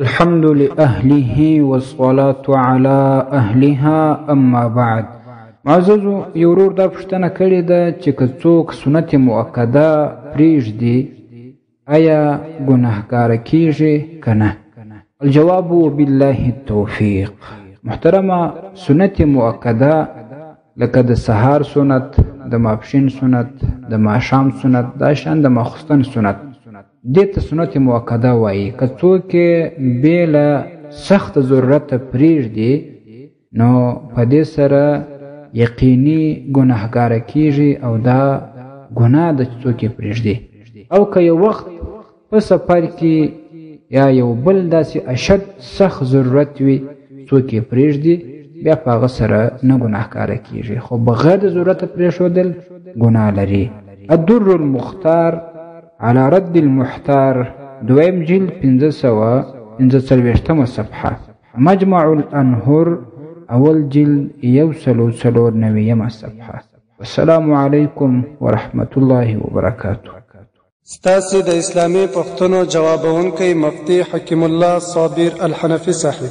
الحمد لأهله والصلاة على أهلها أما بعد. معززو، یو ورور دا پوښتنه کړې ده چې که څوک سنت مؤکده پرېږدي، آیا ګناهګاره کیږي که نه؟ الجواب بالله التوفیق. محترمه، سنت مؤکده لکه د سهار سنت، د ماپښین سنت، د ماښام سنت، دا شان د ماخستن سنت، دې ته سنت مؤکده وایي. که څوک یې بې له سخت ضرورته پرېږدي، نو په دې سره یقیني ګناهګاره کیږي او دا ګناه ده چې څوک یې پرېږدي. او که یو وخت په سفر کې یا یو بل داسې اشد سخت ضرورت وي، څوک یې پرېږدي، بیا په هغه سره نه ګناهکاره کیږي، خو بغیر د ضرورته پرېښودل ګناه لري. الدر المختار على رد المحتار، دویم جلد، 545مه صفحه، مجمع الانهر، اول جلد، 194مه صفحه. والسلام علیکم ورحمة الله وبرکاته. ستاسې د اسلامي پوښتنو جوابونکی مفتي حکیم الله صابر الحنفي صاحب.